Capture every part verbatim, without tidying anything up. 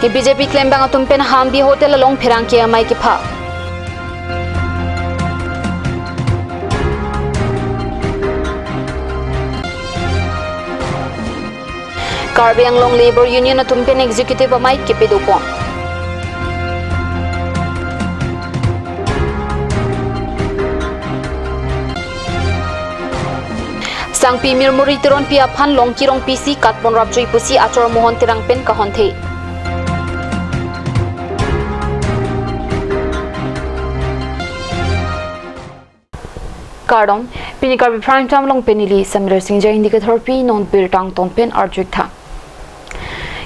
Ke B J P klembang atum pen Hambi Hotel along pherangke amei kepha. Karbi Anglong Labour Union atum pen executive amei kepadopon. Sangpi Mirmuri Teronpi aphan Longki Rongpi si katpon rapjui pusi Achor Mohon Terang pen kahonthe. Kardom, pini Karbi Prime Time along pen neli Samir Singja, Indicator P non birta angton pen arju-ik tha.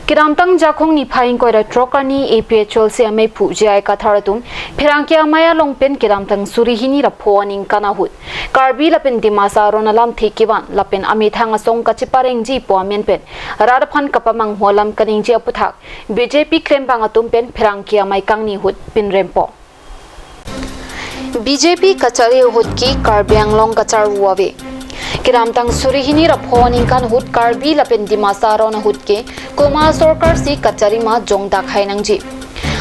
Kedamtang Jakhong niphai ingkoi ra throk arni A P H L C ameiphu J I Kathar atum pherangke amei along pen kedamtang suri hini ra pho aningkan ahut Karbi lapen Dimasa aron alamthe kevan lapen amethang asong kacheparengji pu amen pen rat aphan kapamanghu alam kaningje aputhak B J P klembang atum pen pherangke amei kangni ahut pinrempo. B J P kachari ahut ke Karbi Anglong kacharvu ave. Kedamtang suri hini ra pho aningkan ahut Karbi lapen Dimasa aron ahut ke komat asorkar si kachari ma jongdak hai nangji.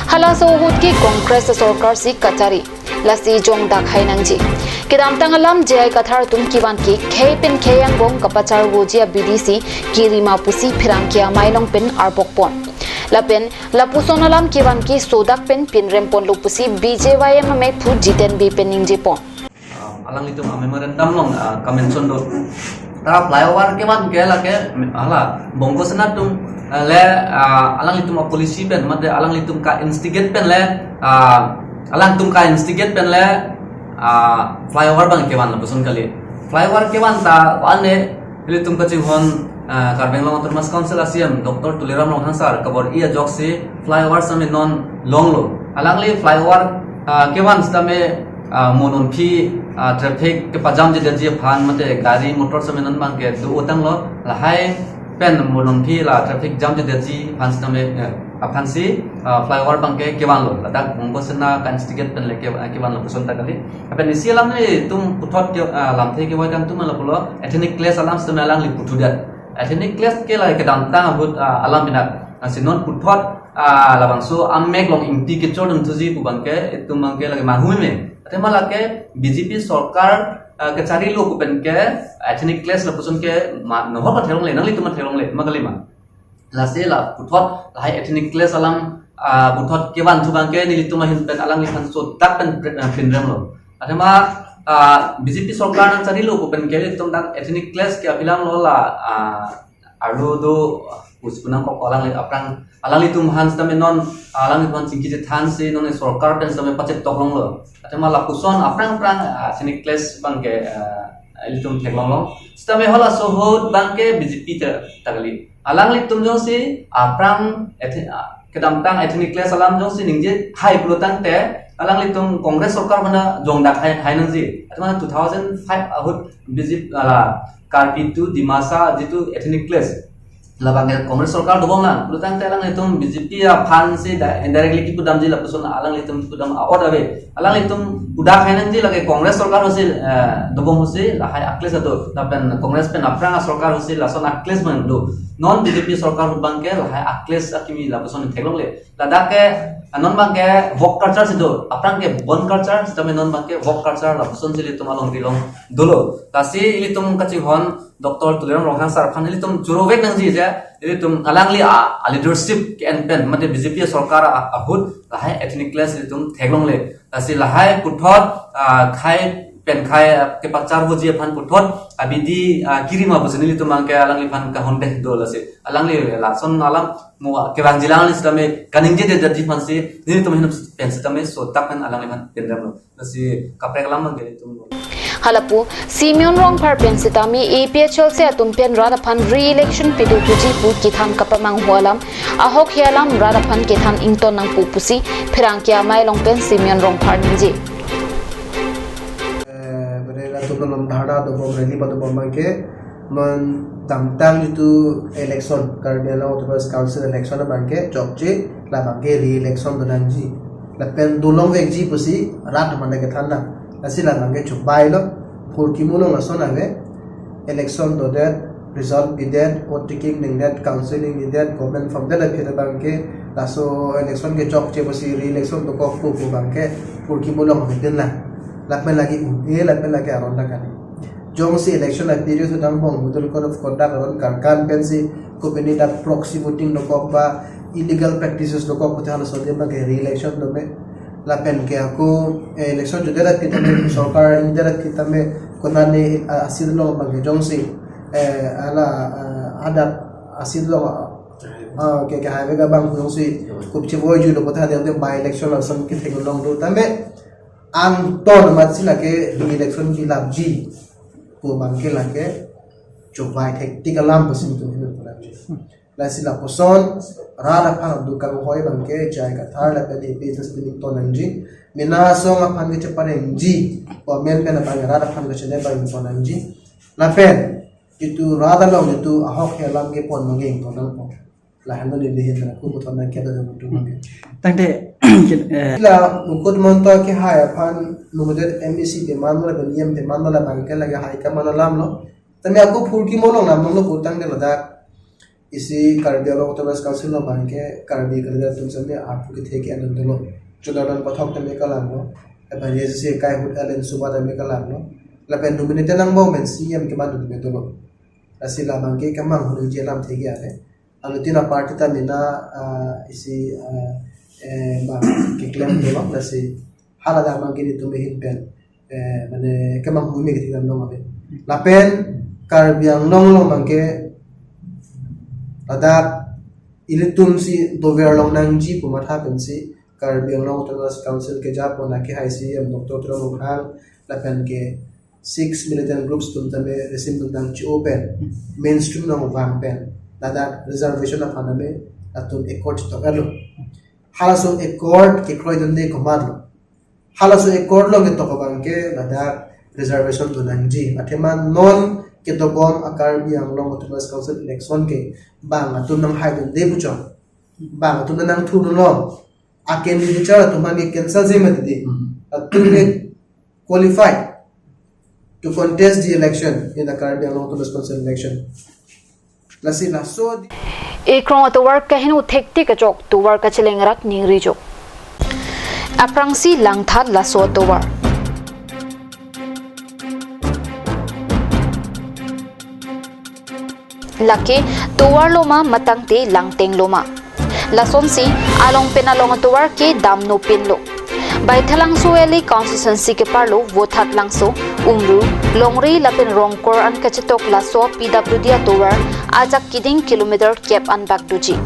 Halaso ahut ke Congress asorkar si kachari. Lasi jongdak hai nangji. Kedamtang alam J I Kathar atum kevan ke khei pen khei angbong kapacharvuji abidi si kiri ma pusi pherangke amei along pen arbokpon. Lapen lapuson alam kevan ke sodak pen pinremponlo pusi B J Y M ameiphu Jiten Bey pen ningjepon. Ah, alanglitum a-memorandum along, ah, kamention do. Ta flyover kevan ke lake, hala, Bongo Sena atum, ah, le, ah, alanglitum a-policy pen, mate alanglitum ka-instigate pen le, ah, alangtum ka-instigate pen le, ah, flyover abang kevan lapuson kali. Flyover kevan ta, ane, ilitum kachinghon, ah, Karbi Anglong Autonomous Council a-C E M, Doctor Tuliram Ronghang sir, kabor-i ajoksi flyover sitame non longlo. Alangli flyover, ah, kevan sitame, ah, mo non aphi, ah, traffic kepajamjedetji aphan mate gari motor sitame non abang ke do-o tanglo, lahai pen mo non aphi la traffic jamjedetji aphan sitame, eh, aphansi, ah, flyover abang ke kevanlo. Ladak Bongo Sena ka-instigate pen le ke, kevan lapuson ta kali. Lapen isi alam nelitum puthot ke, ah, lamthe kevoi kangtung ma lapulo, ethnic clash alam sitame alangli puthudet. Ethnic clash ke la kedamtang ahut, ah, alam binak. Lasi non puthot, ah, labangso amek along ingti kechor dun thuji pu abang ke, itum abang ke lake manghu meme. Athema lake B J P sorkar, ah, kacharilo pu pen ke ethnic clash lapuson ke ma nohok theklongle, nanglitum theklongle, ma kali ma. Lasi la puthot lahai ethnic clash alam, ah, puthot kevan thu abang ke nelitum ahin pen alangliphan sodak pen pre-, ah, pinremlo. Athema, ah, B J P sorkar nangcharilo pu pen ke ilitum dak ethnic clash ke apilanglo la, ah, arlo do, ah, pusi punang kok alangli aphrang, alanglitum aphan sitame non, ah, alanglitum aphan chingki chethansi non sorkar pen sitame pachetoklonglo. Athema lapuson aphrang aphrang, ah, ethnic clash abang ke, ah, ilitum theklonglo. Sitame halaso ahut abang ke B J P ta, ta kali. Alanglitum jongsi aphrang ethe-, ah, kedamtang ethnic clash alam jongsi ningje hai pulo tangte, alanglitum Congress sorkar mana jongdak hai, hai nangji. Athema two thousand five ahut B J P, ala, Karbi to Dimasa jitu ethnic clash, labang ke Congress sorkar dobom lang. Pulo tangte alanglitum B J P aphansi da-, indirectly kipudamji lapuson alanglitum kipudam a-ot ave. Alanglitum pudak hai nangji lake Congress sorkar ahutsi, eh, dobom ahutsi lahai a-clash do. Lapen Congress pen aphrang asorkar ahutsi lason a-clash abang do. Non B J P sorkar ahut abang ke lahai a-clash akimi lapuson theklongle. Ladak ke, ah, non abang ke woke culture si do. Aphrang ke bond culture, sitame non abang ke woke culture lapuson si ilitum alongri along dolo. Lasi ilitum kachinghon Doctor Tuliram Ronghang sir aphan ilitum chorovek nangji je, ilitum alangli a, a-leadership ke-en pen, mate B J P sorkar a, ahut lahai ethnic clash ilitum theklongle. Lasi lahai puthot, ah, khei pen khei, ah, kepacharvuji aphan puthot abidi, ah, kiri ma pusi nelitum abang ke alangliphan kahonde do lasi. Alangli lason alam mo kevangjilang ni sitame kaningjejedetji aphansi nelitum ahin pen sitame sodak pen alangliphan pinremlo. Lasi kaprek alam abang ke ilitum. Halapu, Simeon Rongphar pen sitame A P H L C atum pen rat aphan re-election pado thuji pu kethan kapamanghu alam, ahok he alam rat aphan kethan ington nangpo pusi pherangke amei along pen Simeon Rongphar ningje. Eh, bere latum non dharna dobom, rally padobom abang ke, non damtang jitu election, Karbi Anglong Autonomous Council election abang ke chokche, labang ke re-election donangji. Lapen dolongvekji pusi rat mane kethan nang. Lasi labang ke chubailo, phurkimo along lason ave, election dodet, result pidet, vote taking ningdet, council ningdet, government formdet aphi labang ke, Laso election kechokche pusi re-election dokok pu pu abangke phurkimo along hidin lang. Lapen lake un-e, lapen lake aron ta kali. Jongsi election aperiod sudang bong model code of conduct aron karkan pensi kopine dak proxy voting dokok ba illegal practices dokok pute halaso adim abangke re-election dome. Lapen ke ako, eh, election jude rat kita me, sorkar ingjir rat kita me, konane, ah, a-seat along abangke jongsi, eh, hala, ah, hadak a-seat along, ah, ke, ke highway abang jongsi kup chivoijuilo pute hadi by-election lason ketheng along do tame, angton amatsi lake re-election kelapji pu abangke lake chovai thektik alam pusi nelitum hini pura. Lasi lapuson rat aphan dukang hoi abangke J I Kathar lapen A P H L C atum ton nangji. Mena asong aphan kecheparengji, government pen abang rat aphan kechene abang ton nangji. Lapen itum rat along itum ahok he alam kepon abangke ton nangpo. Lahenlo neli hin aku puthot nangkeda dong tu abangke. Tangte, eh, la Mukut Mahanta kehai aphan nominated M A C pemang lapen E M pemang labangke lake high command alamlo. Tame ako phurkimo along namlo putangte ladak isi Karbi Anglong Autonomous Council along abangke Karbi kalidet atum sami aphu kethe ke-en dolo. Jonathan Pathak tame kalanglo. Lapen A C C akai ahut Ellen Suba tame kalanglo. Lapen nominated nangbom pen C E M keman tame dolo. Lasi labangke kemang hunji alamthe ke ave. Anuttin aparty ta mena, ah, isi, ah, eh, bang keklem dolo. Lasi hala dak abangke nelitum ahin pen, eh, mane kemang humi kethi dam long ave. Lapen Karbi Anglong along abangke ladak ilitum si dover long nangji pu matha pensi Karbi Anglong Autonomous Council kejapon akehai C E M Doctor Tuliram Ronghang lapen ke six militant groups atum tame resim atum dang chi-o pen mainstream along vang pen ladak reservation aphan tame latum accord chitok-etlo. Halaso accord kekroidunde komatlo? Halaso accord along ketok abangke ladak reservation do nangji. Athema non kedobom a-Karbi Anglong Autonomous Council election ke bang atum nanghaidunde pu chot, bang atum nangthudunlo. A-candidature atum abangke cancel-ji mati di. Hmm. Atum ke qualified to contest the election in the Karbi Anglong Autonomous Council election. Lasi laso di- Ekrong atovar kaheno thektik kechok tovar kacheleng rat ningri jok. Aphrangsi langthat laso atovar. Lake tovar loma matangte langteng loma. Lasonsi along pen along atovar ke damno pinlo. Baithalangso Valley constituency keparlo Vothatlangso, Umru, Longri lapen Rongkor an kachetok laso P W D atovar ajak keding kilometer kep an bak doji.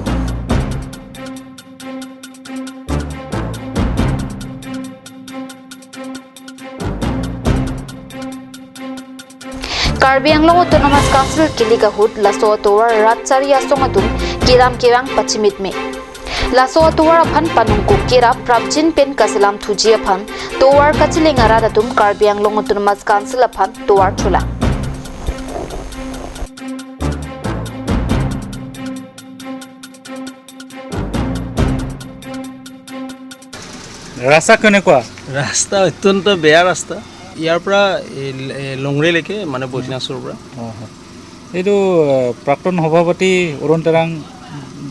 Karbi Anglong Autonomous Council kilik ahut laso atovar rat chari asong atum kedam kevang pachimit me. Laso atovar aphan panungkuk kerap prapjin pen kaselam thuji aphan tovar kacheleng arat atum Karbi Anglong Autonomous Council aphan tovar chulang. ৰাস্তা কেনেকুৱা? ৰাস্তা অত্যন্ত বেয়া ৰাস্তা। ইয়াৰ পৰা এই, এই লংৰেলৈকে, মানে বৈঠনাচৰ পৰা। অহ। এইটো, আহ, প্ৰাক্তন সভাপতি অৰুণ তেৰাং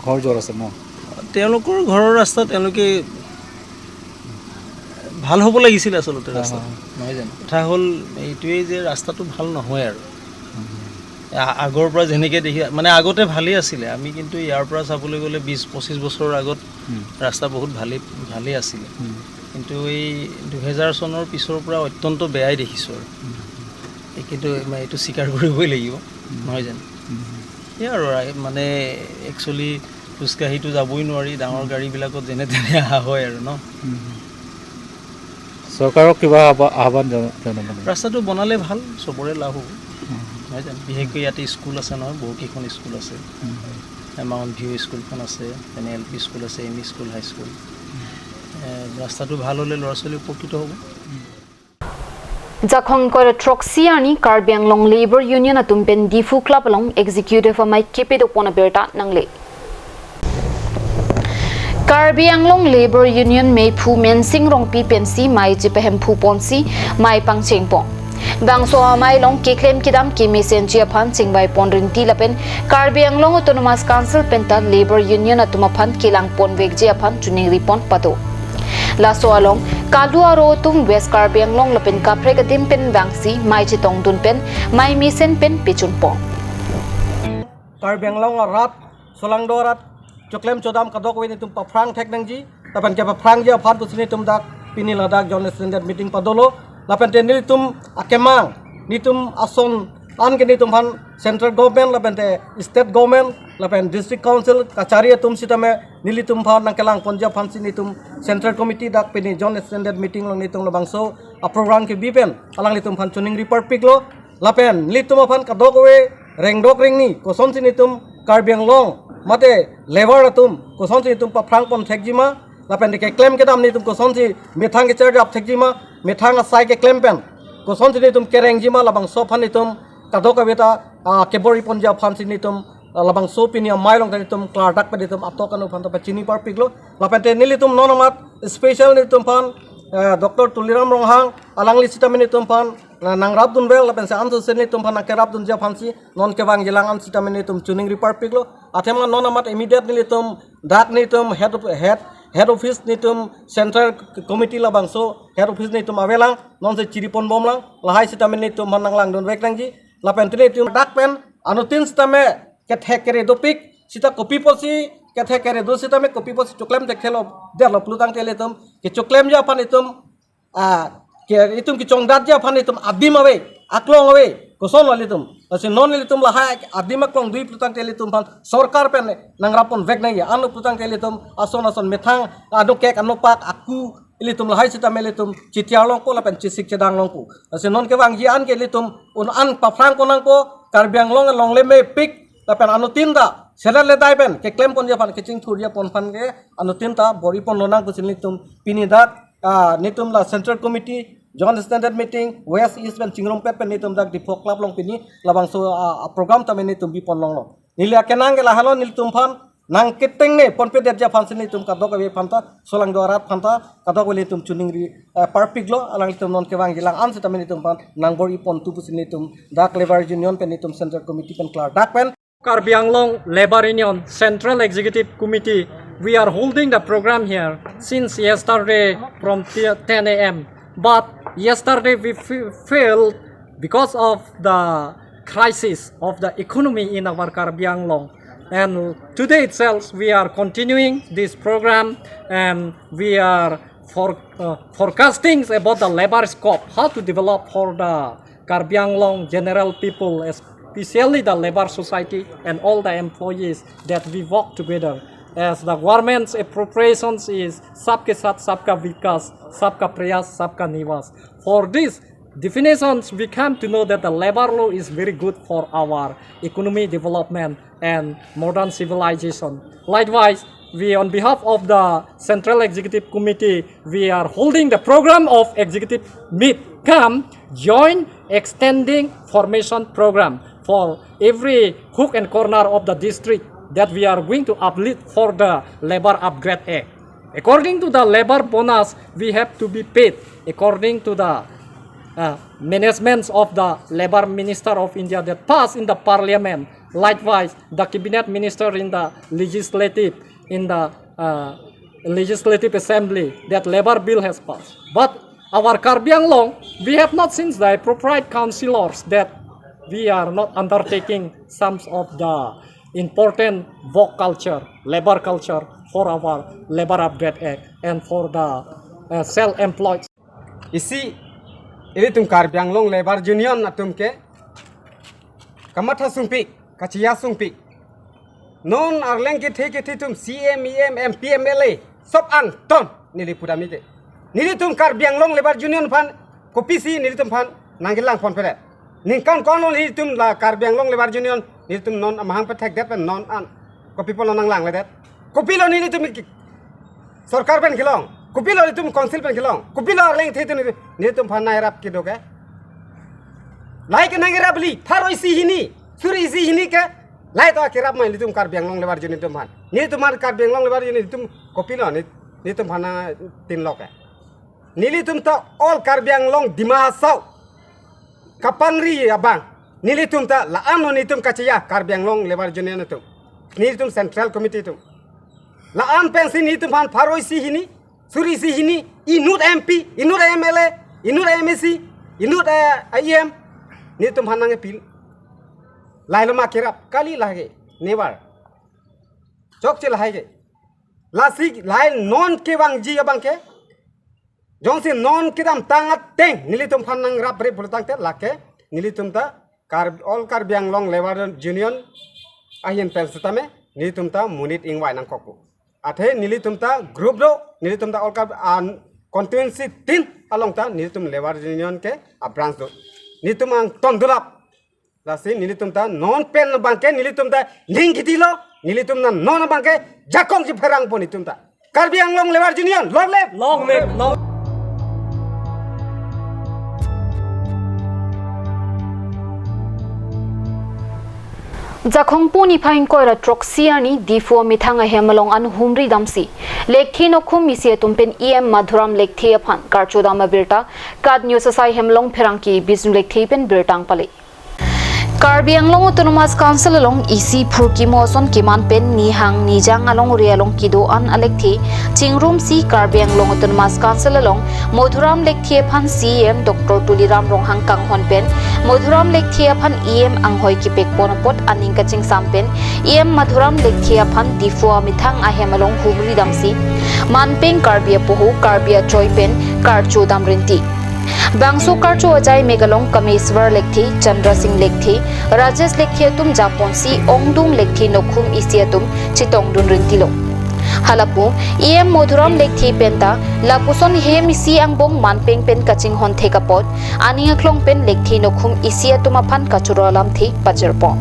ঘৰ য'ত আছে ন? তেওঁলোকৰ ঘৰৰ ৰাস্তা তেওঁলোকে ভাল হ'ব লাগিছিল আচলতে ৰাস্তা, হয়, হয়। নহয় জানো? কথা হ'ল এইটোৱেই যে ৰাস্তাটো ভাল নহয় আৰু। হুম, হুম। আ-, আগৰ পৰা যেনেকে দেখি, মানে আগতে ভালেই আছিলে। আমি কিন্তু ইয়াৰ পৰা চাবলৈ গ'লে বিশ পঁচিশ বছৰৰ আগত হুম। ৰাস্তা বহুত ভালেই, ভালেই আছিলে। হুম। কিন্তু এই দুহেজাৰ চনৰ পিছৰ পৰা অত্যন্ত বেয়াই দেখিছোঁ আৰু। হুম। এই কিন্তু এইটো স্বীকাৰ কৰিবই লাগিব, হুম। নহয় জানো? হুম, হুম। সেয়া আৰু ৰাই-, মানে একচুৱেলি খোজকাঢ়িতো যাবই নোৱাৰি, ডাঙৰ হুম। গাড়ীবিলাকত যেনে তেনে অহা হয় আৰু ন। হুম, হুম। চৰকাৰক কিবা আহ্বা-, আহ্বান জন-, জনাব নেকি? ৰাস্তাটো বনালে ভাল, চবৰে লাভ হ'ব। হুম। নহয় জানো? বিশেষকৈ ইয়াতে স্কুল আছে নহয়, বহুকেইখন স্কুল আছে। হুম, হুম। মাউণ্ট ভিউ স্কুলখন আছে, তেনে এল পি স্কুল আছে, M E school, high school. হুম। এ, ৰাস্তাটো ভাল হ'লে ল'ৰা ছোৱালী উপকৃত হ'ব। হুম। Jakhong koi throksi arni Karbi Anglong Labour Union atum pen Diphu Club along executive amei kepadopon abirta nangle. Karbi Anglong Labour Union meiphu Mensing Rongpi pensi mei chepahemphu ponsi mei pangchengpon. Bangso amei along keklem kedam kemesenji aphan chingvai pon rinti lapen Karbi Anglong Autonomous Council penta Labour Union atum aphan kelang pon vekji aphan choningri pon pado. Laso along kalu aro atum West Karbi Anglong lapen kaprek adim pen vangsi mei chetongdun pen mei mesen pen pechun pon. Karbi Anglong arat, solangdo arat, choklem chodam kadokave nelitum paphrang thek nangji, lapen kepaphrangji aphan pusi nelitum dak pini ladak joint extended meeting padolo, lapen te nelitum akemang, nelitum ason an ke nelitum aphan central government, lapen te state government, lapen district council, kachari atum sitame nelitum aphan nangkelang ponji aphansi nelitum central committee dak pini joint extended meeting along nelitum labangso aprogram kebi pen alanglitum aphan choningri parpiklo. Lapen nelitum aphan kadokave rengdok rengni kosonsi nelitum Karbi Anglong mate labour atum kosonsi nelitum paphrang pon thekji ma, lapen keklem kedam nelitum kosonsi methang kecharjap thekji ma, methang asai keklem pen kosonsi nelitum kerengji ma, labangso aphan nelitum kadokave ta ah, kebor-i ponji aphansi nelitum ah, labangso pini amei along ta nelitum klardak pen nelitum atok anu aphan ta pachini parpiklo. Lapen te nelitum non amat special nelitum aphan eh, Doctor Tuliram Ronghang alangli sitame nelitum aphan na nangrapdun vel, lapen se anso se nelitum aphan nangkerapdunji aphansi non kevangji alang an sitame nelitum choningri parpiklo. Athema non amat immediate nelitum dak nelitum head of, head, head office nelitum central committee labangso head office nelitum avelang, non se chiri pon bomlang, lahai sitame nelitum aphan nanglangdun vek nangji. Lapen te nelitum dak pen anuttin sitame kethek kere dopik, sita kopi pusi kethek kere do sitame kopi pusi choklem thekthelo derlo pulotangte ilitum kechoklemji aphan itum ah, ke itum kechongdatji aphan itum adim ave, aklong ave, kosonlo ilitum. Lasi non ilitum lahai adim aklong dui pulotangte ilitum aphan sorkar pen nangrap pon vek nangji, ano pulotangte ilitum ason ason methang, ano kek, ano pak, aku, ilitum lahai sitame ilitum chitiar longpo lapen chesik chedang longpo. Lasi non kevangji an ke ilitum un an paphrang pon nangpo, Karbi Anglong along le mepik lapen anuttin ta selet ledai pen keklem ponji aphan, kechingthurji aphan aphan ke anuttin ta bor-i pon lonang pusi nelitum pini dak ah, nelitum la Central Committee, Joint Extended Meeting, West East pen chingrumpet pen nelitum dak Diphu Club along pini labangso ah, ah, program tame nelitum bi pon longlo. Neli akenang ke lahelo, nelitum aphan nangketeng ne ponpedetji aphansi nelitum kadokave aphan ta, solangdo arat aphan ta kadokave nelitum choningri eh, parpiklo, alanglitum non kevangji alang an sitame nelitum aphan nangbor-i pon tu pusi nelitum dak Labour Union pen nelitum Central Committee pen klardak pen Karbi Anglong Labour Union Central Executive Committee, we are holding the program here since yesterday from ten a m. But yesterday we f- failed because of the crisis of the economy in our Karbi Anglong. And today itself, we are continuing this program and we are for, uh, forecasting about the labour scope, how to develop for the Karbi Anglong general people, especially the labour society and all the employees that we work together. As the government's appropriations is sabke saath sabka vikas, sabka prayas, sabka nivas. For these definitions, we come to know that the labour law is very good for our economy development and modern civilization. Likewise, we on behalf of the Central Executive Committee, we are holding the program of executive meet cum joint extending formation program for every hook and corner of the district that we are going to uplift for the Labour Upgrade Act. According to the labour bonus, we have to be paid according to the uh, managements of the Labour Minister of India that passed in the Parliament. Likewise, the Cabinet Minister in the legislative, in the uh, Legislative Assembly, that Labour Bill has passed. But our Karbi Anglong, we have not seen the appropriate councillors that we are not undertaking some of the important work culture, labour culture for our Labour Upgrade Act and for the uh, self-employed. Isi, ilitum Karbi Anglong Labour Union atum ke kamatha sungpik, kachiya sungpik. Non arleng kethe kethe atum C M, E M, M P, M L A, sob an ton neli pudamike. Nelitum Karbi Anglong Labour Union aphan kopisi nelitum aphan nangkelang ponpedet. Ningkan ko-an lo nelitum la Karbi Anglong Labour Union, nelitum non amahang pethekdet pen non an kopi pulo nanglangledet. Kopilo nelitum ki- sorkar pen kelong, kopilo nelitum council pen kelong, kopilo arleng the tu nelitum aphan nangrap kedo ke. Lahai ke nangrap li, pharo isi hini, suri isi hini ke, lahai to kerap mai nelitum Karbi Anglong Labour Union atum aphan. Nelitum aphan Karbi Anglong Labour Union atum kopilo ne, nelitum aphan nangtinlo ke. Nelitum ta all Karbi Anglong Dima Hasao kapangri abang. Nelitum ta la-an lo nelitum kacheya Karbi Anglong Labour Union atum. Nelitum Central Committee atum. La-an pensi nelitum aphan pharo isi hini, suri isi hini, inut M P, inut M L A, inut M A C, inut, eh, E M, nelitum aphan nangkepil. Lahelo ma kerap, kali lahai ke, never. Chokche lahai ke. Lasi lahai non kevangji abang ke. Jongsi non kedamtang ateng, nelitum aphan nangrapre pulo tangte lake, nelitum ta Kar-, All Karbi Anglong Labour Union ahin pen setame, nelitum ta monit ingvai nangkokpo. Athe nelitum ta group do, nelitum ta All Kar-, ah, constituency tin along ta, nelitum Labour Union ke a-branch do. Nelitum angton dulap. Lasi nelitum ta non pen abang ke nelitum ta ning kitilo, nelitum ta non abang ke jakong si pherangpo nelitum ta. Karbi Anglong Labour Union, long live! Long live! Long Jakhong pu niphai ingkoi ra throksi arni Diphu amethang ahem along an humri damsi lekthe nokhum isi atum pen E M Madhuram Lekthe aphan karcho dam abirta KAT News asai hem along pherangke Bisnu Lekthe pen birta nangpale. Karbi Anglong Autonomous Council along isi phurkimo ason keman pen nihang nijang alongri along kedo-an alekthe chingrumsi Karbi Anglong Autonomous Council along Madhuram Lekthe aphan C E M Doctor Tuliram Ronghang kanghon pen Madhuram Lekthe aphan E M anghoi kepekpon apot aning kachingsam pen E M Madhuram Lekthe aphan Diphu amethang ahem along humri damsi manpeng Karbi apoho Karbi achoi pen karcho dam rinti. Bangso karcho ajai mek along Kameswar Lekthe, Chandra Sing Lekthe, Rajesh Lekthe atum japonsi ongdung lekthe nokhum isi atum chetongdun rintilo. Halapu E M Madhuram Lekthe penta lapuson hem isi angbong manpeng pen kachinghon thek apot aning aklong pen lekthe nokhum isi atum aphan kachoro alamthe pajirpon.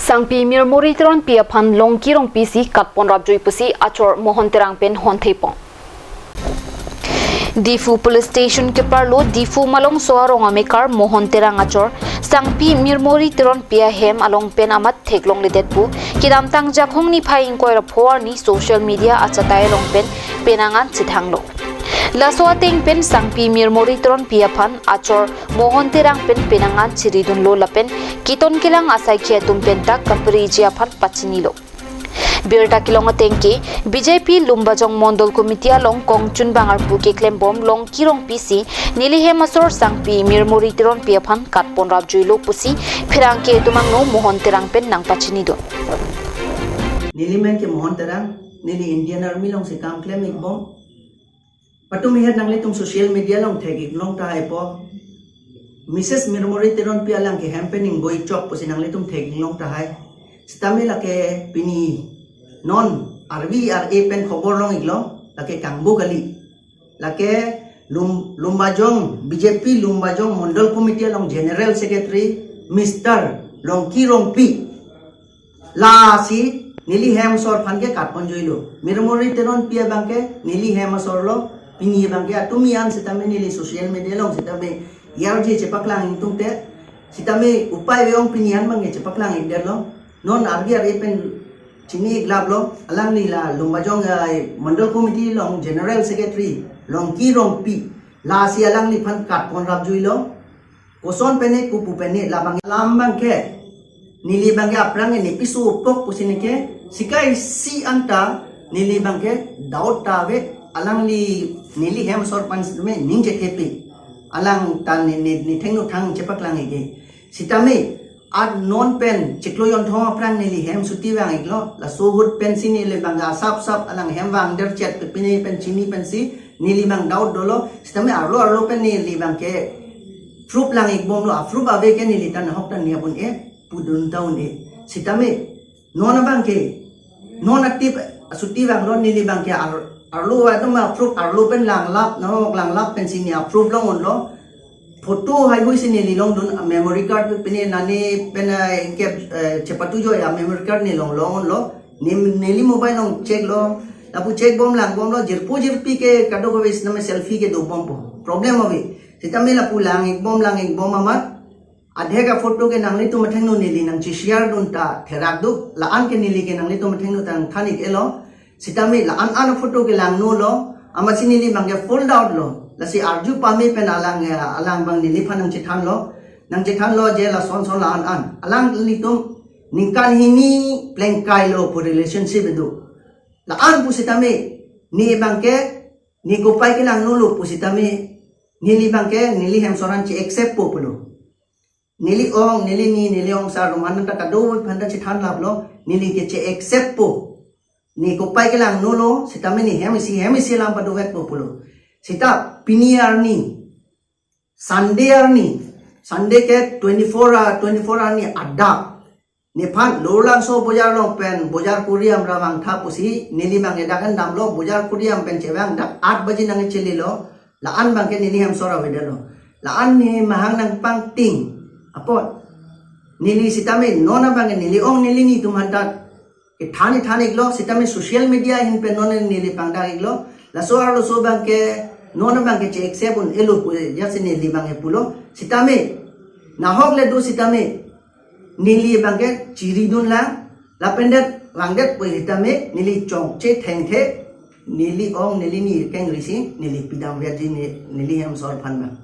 Sangpi Mirmuri Teronpi aphan Longki Rongpi si katpon rapjui pusi achor Mohon Terang pen honthepon. Diphu Police Station keparlo Diphu Malongso arong amekar Mohon Terang achor Sangpi Mirmuri Teronpi ahem along pen amat theklongledet pu kedamtang Jakhong niphai ingkoi ra pho arni social media achatai along pen penang an chethanglo. Laso ateng pen Sangpi Mirmuri Teronpi aphan achor Mohon Terang pen penang an chiridunlo lapen keton kelang asaikhi atum penta kapriji aphan pachinilo. Birta kelong ateng ke B J P Lumbajong Mondol Committee along kongchunbang arpu keklembom Longki Rongpi si neli hem asor Sangpi Mirmuri Teronpi aphan katpon rapjuilo pusi pherangke atum angno Mohon Terang pen nangpachinidun. Neli men ke Mohon Terang, neli Indian Army alongsi kam klem-ikbom. Patumi het nanglitum social media along thek-ik long tahai po. Missus Mirmuri Teronpi alang ke hem pen ingboi chok pusi nanglitum thek-ik long tahai. Sitame lake pini non R V R A pen khobor long-iklo, lake kangbo kali. Lake Lum-, Lumbajong, B J P Lumbajong Mondol Committee along General Secretary Mister Longki Rongpi. Lasi neli hem asor aphan ke katpon juilo. Mirmuri Teronpi abang ke neli hem asor lo, pini abang ke atumi an sitame neli social media along sitame yarji chepaklang ingtungte, sitame upai ave-ong pini an abang ke chepaklang-ikdetlo. Non R V R A pen chini-iklaplo, alangli la Lumbajong, eh, Mondol Committee along General Secretary Longki Rongpi, lasi alangliphan katpon rapjuilo. Koson pene, kopu pene, labang alam abang ke neli abang ke aphrang ke nepiso pok pusi neke sikai si anta neli abang ke doubt ta ave, alangli neli hem asor aphan sitame ning chethepi. Alang ta ne, ne, ne thengno thang chepaklang-ik ke. Sitame at non pen chiklo jonthom aphrang neli hem suti vang-iklo. Laso ahut pensi neli abang asap sap alang hem vangder chet pe pine pen chini pensi neli abang doubt dolo. Sitame arlo arlo pen neli abang ke proof lang-ikbomlo, a-proof ave ke neli ta nahok ta niap un-e, pudun ta un-e. Sitame non abang ke, non atip suti vanglo, neli abang ke ar-, arlo atum a-proof arlo pen langlap, nahok langlap pensi ne a-proof long-unlo. Photo haihui si neli longdun, a-memory card pine nani pen, eh, ingke, eh, chepatu joi a-memory card ne long long-unlo. Ne, neli mobile along check-lo. Lapu check bom lang bomlo, jirpo jirpi ke kadokave sitame selfie ke dobompo. Problem ave. Sitame lapu lang-ikbom lang-ikbom amat adhek a-photo ke nanglitum athengno neli nangcheshare dun ta therak do, la-an ke neli ke nanglitum athengno ta nangthan-ik-elo. Sitame la-an an a-photo ke langno lo, Amatsi neli abangke full doubt lo. Lasi arju pame pen alang, eh, alang abang neliphan nangchethanlo. Nangchethanlo je lason son la-an an. Alanglitum ningkan hini plengkailo pu relationship do. La-an pusitame, ne abangke, ne kopai kelangno lo pusitame, neli abangke, neli hem soran che-accept po pulo. Neli ong, neli ni, neli ong sar roman ta kadokave aphanta chethan laplo, neli ke che-accept po. Ne kopai kelangno lo, sitame ne hem isi, hem isi alam padovek po pulo. Sita pini arni, Sunday arni, Sunday ke twenty-four hour, twenty-four arni adap. Nephan Lower-Langso bojar along pen, bojar kuriam ra vangtha pusi, neli abangke dak an damlo, bojar kuriam pen chevang dak aat baji nangchelilo, la-an abangke neli hem sor avedetlo. La-an ne mahang nangpangting. Apot, neli sitame non abangke neli ong neli ni atum aphanta kethan than iklo, sitame social media ahin pen non neli pangdak iklo, laso arloso abangke, non abangke che-accept un-elo pu, jasi neli abangke pulo, sitame, nahok le do sitame, neli abangke chiridun lang, lapen det vangdet pusitame, neli chongche thengthe, neli ong, neli ni keng risi, neli pidam viaji ne, neli hem sor aphan abang.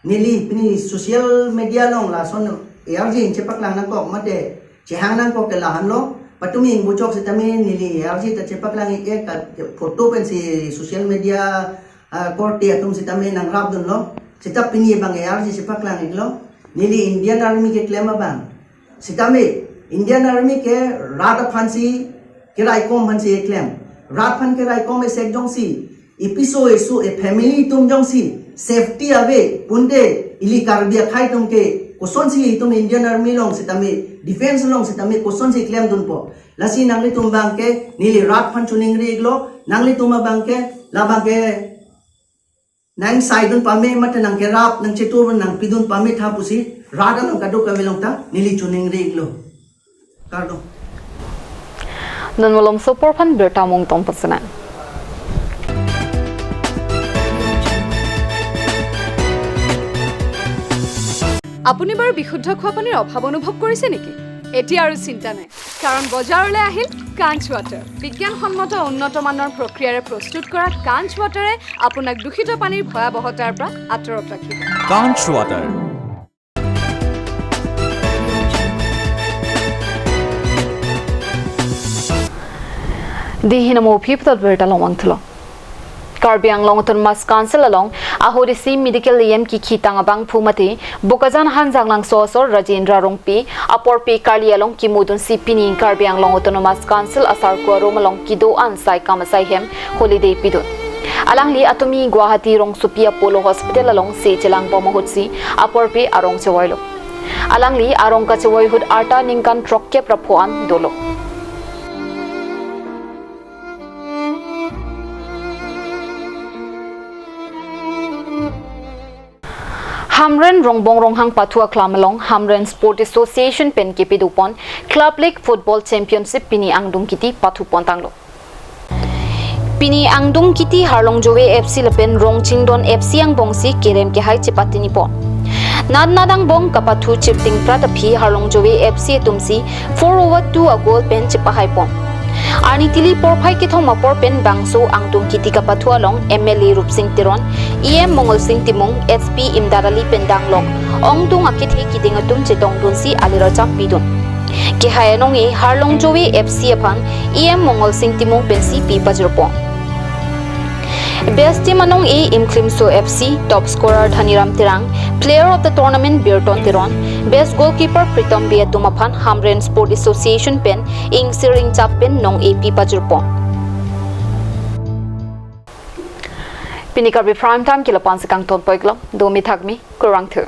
Neli pini social media along lason A R G chepaklang nangkok mate chehang nangkok ke la-an lo. Patumi ingbuchok sitame neli A R G ta chepaklang ik-e ka photo pensi social media, ah, korte atum sitame nangrapdunlo. Sita pini abang A R G chepaklang iklo. Neli Indian Army keklem abang. Sitame, Indian Army ke rat aphansi, keraikom aphansi eklem. Rat aphan keraikom esek jongsi, ipiso eso e family atum jongsi, safety ave, punte, ili Karbi akhei atum ke, kosonsi itum Indian Army along sitame, defense along sitame, kosonsi klemdunpo. Lasi nanglitum abangke, neli rat aphan choningri iklo, nanglitum abangke, labangke, nangsaidun pame mate nangkerap nangchetur nangpidun pame tha pusi rat along kadokave along ta neli choningri iklo. Kardom. Non malom sopor aphan birta mong tong pasana. আপুনি বাৰু বিশুদ্ধ খোৱা পানীৰ অভাৱ অনুভৱ কৰিছে নেকি? এতিয়া আৰু চিন্তা নাই, কাৰণ বজাৰলৈ আহিল কাঞ্চ ৱাটাৰ। বিজ্ঞানসন্মত উন্নত মানৰ প্ৰক্ৰিয়াৰে প্ৰস্তুত কৰা কাঞ্চ ৱাটাৰে আপোনাক দূষিত পানীৰ ভয়াৱহতাৰ পৰা আঁতৰত ৰাখিব। Kanch Water। Dei hin amo aphi puthot birta longvang thulo. Karbi Anglong Autonomous Council along ahorisi medical E M kekhitang abangphu mate Bokajan Hanjanglangso asor Rajendra Rongpi aporpi karli along kimudunsi pini Karbi Anglong Autonomous Council asarko arum along kedo-an sai kam asai hem holiday pidun. Alangli atumi Guwahati rongsopi Apollo Hospital alongsi chelangbom ahutsi aporpi arong chevoilo. Alangli arong kachevoi ahut arta ningkan throkkep ra pho an dolo. Hamren Rongbong Ronghang pathu aklam along Hamren Sport Association pen kepidupon Club League Football Championship pini angdung kiti pathupontanglo. Pini angdung kiti Harlong Jove F C lapen Rongchingdon F C angbongsi kerem kehai chepatinipon. Nat nat angbong kapathu chirting prat aphi Harlong Jove F C atumsi four over two a-goal pen chepahaipon. Arni tili porphai kethom apor pen bangso angdung kiti kapathu along M L A Rupsing Teron, E M Mongolsing Timung, S P Imdadali pen danglok ongdung akethe kiding atum chetongdunsi alirajam pidun. Kehai anong-e Harlong Jove F C aphan E M Mongolsing Timung pensi pi pajirpon. Best team anong-e Imklimso F C, top scorer Dhaniram Terang, player of the tournament Birton Teron, best goalkeeper Pritom Bey atum aphan Hamren Sport Association pen ingsir ingchap pen nong-e pi pajirpon. Pini Karbi Prime Time ke la-an si kangtonpiklo, domi thakmi, kurvangthu.